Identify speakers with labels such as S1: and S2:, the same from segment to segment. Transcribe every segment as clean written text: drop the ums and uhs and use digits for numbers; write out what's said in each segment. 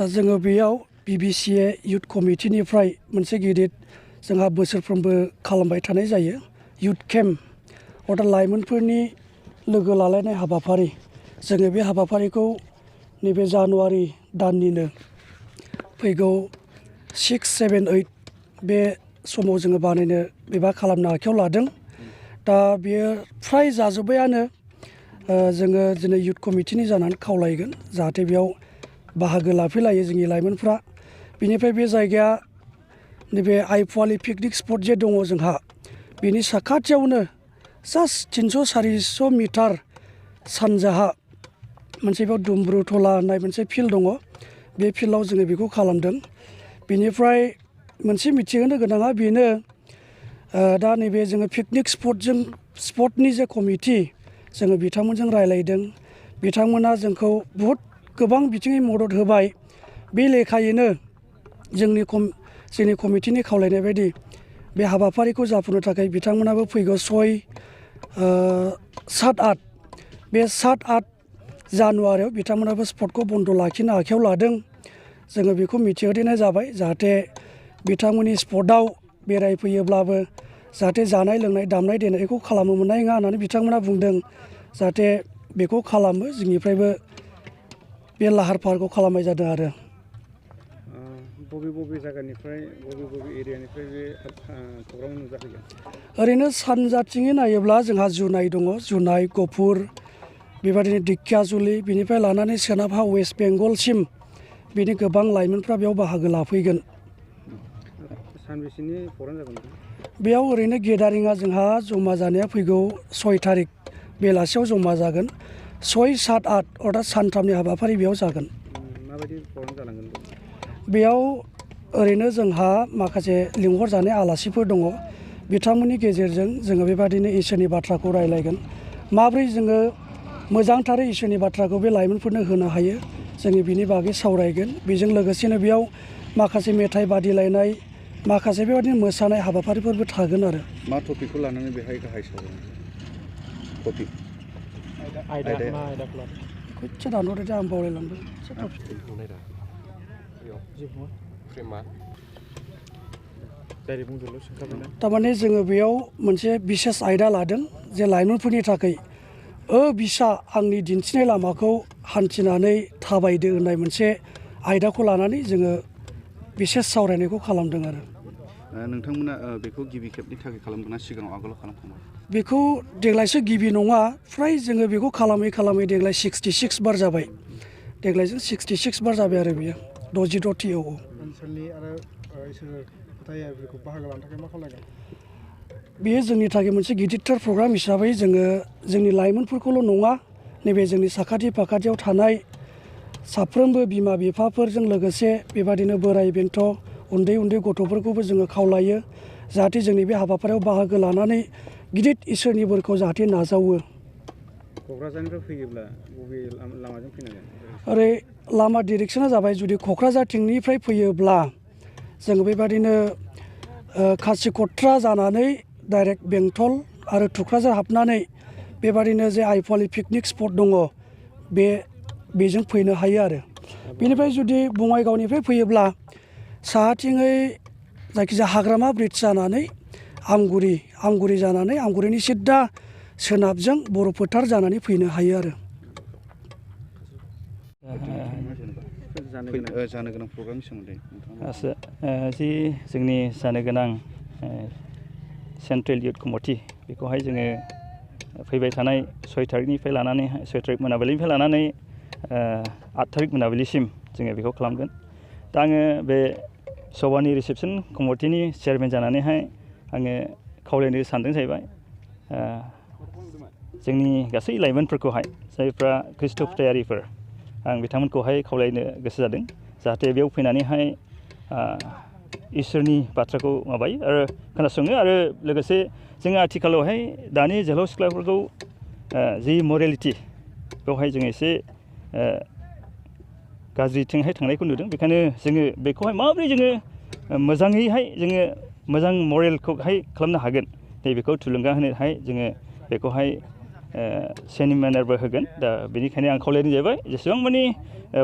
S1: जोङो बेयाव Bbca youth कमिटिनिफ्राय मोनसे गिदिर जोंहा बोसोरफ्रोमबो खालामबाय थानाय जायो युथ केम्प अर्थात लाइमोनफोरनि लोगो लालायनाय हाबाफारि जोङो बे हाबाफारिखौ नैबे जानुवारि दाननिनो फैगौ 6, 7, 8 बे समाव जोङो बानायनो एबा खालामनो आखायाव लादों। दा बेयो फ्राय जाजोब्बायानो जोङो दिनै युथ कमिटिनि जानानै खावलायगोन जाहाथे बेयाव बाहागो लाफैलायो जोंनि लाइमोनफ्रा। बिनिफ्राय बे जायगाया नैबे आइफवालि पिकनिक स्पट जे दङ जोंहा बेनि साखाथियावनो जास्ट 300-400 मिटार सानजाहा मोनसे बेयाव दुम्ब्रुथला होननाय मोनसे फिल्ड दङ। बे फिल्डआव जोङो बेखौ खालामदों। बिनिफ्राय मोनसे मिथिहोनो गोनाङा बेनो दा नैबे जोङो पिकनिक स्पटनि जे कमिटि जोङो बिथांमोनजों रायलायदों। बिथांमोना जोंखौ बहुद गोबां बिथिङै मदद होबाय। बे लेखायैनो जोंनि कमिटिनि खावलायनाय बायदि बे हाबाफारिखौ जाफुंनो थाखाय बिथांमोनाबो फैगौ 6, 7, 8 बे 7, 8 जानुवारियाव बिथांमोनाबो स्पटखौ बन्द' लाखिनो आखायाव लादों। जोङो बेखौ मिथिहोनाय जाबाय जाहाथे बिथांमोननि स्पटआव बेरायफैयोब्लाबो जाहाथे जानाय लोंनाय दामनाय देनायखौ खालामनो मोननाय नङा होननानै बिथांमोना बुंदों। जाहाथे बेखौ खालामो जोंनिफ्रायबो बे लाहार फाहारखौ खालामनाय जादों आरो।
S2: बबे जायगानिफ्राय बबे एरियानिफ्राय बे प्रग्राम नुजाफैगोन?
S1: ओरैनो सानजाथिङै नायोब्ला जोंहा जुनाय दङ, जुनाय, गफुर, बेबायदिनो दिखियाजुलि, बिनिफ्राय लानानै सोनाबहा वेस्ट बेंगलसिम बिनि गोबां लाइमोनफ्रा बेयाव बाहागो लाफैगोन।
S2: सानबेसेनि प्रग्राम जागोन?
S1: बेयाव ओरैनो गेदारिङा जोंहा जमा जानाया फैगौ 6 थारिख बेलासियाव जमा जागोन। 6, 7, 8 अर्थात सानथामनि हाबाफारि बेयाव जागोन।
S2: माबायदि प्रग्राम जालांगोन?
S1: बेयाव ओरैनो जोंहा माखासे लिंहरजानाय आलासिफोर दङ। बिथांमोननि गेजेरजों जोङो बेबादिनो इसोरनि बाथ्राखौ रायलायगोन। माब्रै जोङो मोजांथारै इसोरनि बाथ्राखौ बे लाइमोनफोरनो होनो हायो जोङो बिनि बागै सावरायगोन। बेजों लोगोसेनो बेयाव माखासे मेथाइ बादिलायनाय, माखासे बेबादिनो मोसानाय हाबाफारिफोरबो थागोन आरो।
S2: मा टपिकखौ लानानै बेहाय गाहाय सावरायगोन? टपिक आयदाया मा आयदाखौ लादों?
S1: एसे दानहरदो दे, आं बावलायलांदों। थारमाने जोङो बेयाव मोनसे बिसेस आयदा लादों जे लाइमोनफोरनि थाखाय Bbca आंनि दिन्थिनाय लामाखौ हान्थिनानै थाबायदो होननाय मोनसे आयदाखौ लानानै जोङो बिसेस सावरायनायखौ खालामदों आरो।
S2: नोंथांमोना बेखौ गिबि खेबनि थाखाय खालामदोंना सिगाङाव आगोलाव खालामखांबाय?
S1: बेखौ देग्लायसो गिबि नङा, फ्राय जोङो बेखौ खालामै देग्लाय 66 बार जाबाय। देग्लायजों 66 बार जाबाय आरो बेयो 66थि।
S3: ओनसोलनि आरो फोथायारिफोरखौ बाहागो लानो थाखाय मा खालामगोन?
S1: बेयो जोंनि थाखाय मोनसे गिदिरथार प्रग्राम हिसाबै जोङो जोंनि लाइमोनफोरखौल' नङा, नैबे जोंनि साखाथि फाखाथियाव थानाय साफ्रोमबो बिमा बिफाफोरजों लोगोसे बेबादिनो बोराय बेन्थ' उन्दै गथ'फोरखौबो जोङो खावलायो जाहाथे जोंनि बे हाबाफारियाव बाहागो लानानै गिदिर इसोरनि बोरखौ जाहाथे नाजावो।
S2: क'क्राझारनिफ्राय फैयोब्ला बबे लामाजों फैनांगोन?
S1: ओरै लामा डिरेक्सना जाबाय, जुदि क'क्राझारथिंनिफ्राय फैयोब्ला जोङो बेबादिनो खासिक'ट्रा जानानै डाइरेक्ट बेंटल आरो थुक्राझार हाबनानै बेबादिनो जे आइफवालि पिकनिक स्पट दङ बेजों फैनो हायो आरो। बेनिफ्राय जुदि बङाइगावनिफ्राय फैयोब्ला साहाथिङै जायखिजाया हाग्रामा ब्रिज जानानै आमगुरि जानानै आमगुरिनि सिद्दा सोनाबजों बर' फोथार जानानै फैनो हायो आरो।
S2: जानो गोनां प्रग्रामनि सोमोन्दै
S4: जि जोंनि जानो गोनां सेन्ट्रेल इयुथ कमिटि बेखौहाय जोङो फैबाय थानाय 6 थारिखनिफ्राय लानानै 6 थारिख मोनाबिलिनिफ्राय लानानै 8 थारिख मोनाबिलिसिम जोङो बेखौ खालामगोन। दा आङो बे सभानि रिसेपसन कमिटिनि चेयारमेन जानानैहाय आङो खावलायनो सानदों जाहैबाय जोंनि गासै लाइमोनफोरखौहाय जायफ्रा ख्रिस्ट' फोथायारिफोर आं बिथांमोनखौहाय खावलायनो गोसो जादों जाहाथे बेयाव फैनानैहाय इसोरनि बाथ्राखौ माबायो आरो खोनासङो आरो लोगोसे जोङो आथिखालावहाय दानि जोहोलाव सिख्लाफोरखौ जि मरेलिटि बेवहाय जोङो एसे गाज्रिथिंहाय थांनायखौ नुदों। बेखायनो जोङो बेखौहाय माबोरै जोङो मोजाङैहाय जोङो मोजां मरेलखौहाय खालामनो हागोन नैबेखौ थुलुंगा होनोहाय जोङो बेखौहाय सेमिनारबो होगोन दा बेनिखायनो आं खावलायनाय जाबाय जेसेबां मानि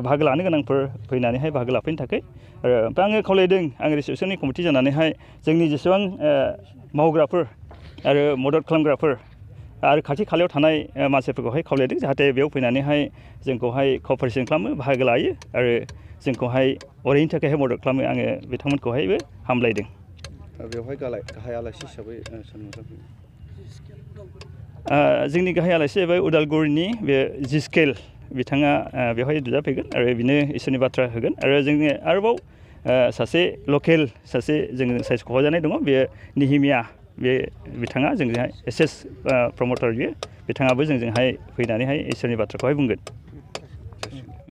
S4: बाहागो लानो गोनांफोर फैनानैहाय बाहागो लाफैनो थाखाय आरो ओमफ्राय आङो खावलायदों आं रिसेपसननि कमिटि जानानैहाय जोंनि जेसेबां मावग्राफोर आरो मदद खालामग्राफोर आरो खाथि खालायाव थानाय मानसिफोरखौहाय खावलायदों जाहाथे बेयाव फैनानैहाय जोंखौहाय कपारेसन खालामो बाहागो लायो आरो जोंखौहाय अरायनि थाखायहाय मदद खालामो आङो बिथांमोनखौहायबो हामलायदों।
S2: बेवहाय गाहाय आलासि हिसाबै सोर नुजाफैयो?
S4: जोंनि गाहाय आलासि जाहैबाय उदालगुरिनि बे जिस्केल बिथाङा बेवहाय नुजाफैगोन आरो बिनो इसोरनि बाथ्रा होगोन आरो जोङो आरोबाव सासे लकेल सासे जोङो सायख'जानाय दङ बेयो निहिमिया बे बिथाङा जोंजोंहाय एस प्रमटार बियो बिथाङाबो जोंजोंहाय फैनानैहाय इसोरनि बाथ्राखौहाय बुंगोन।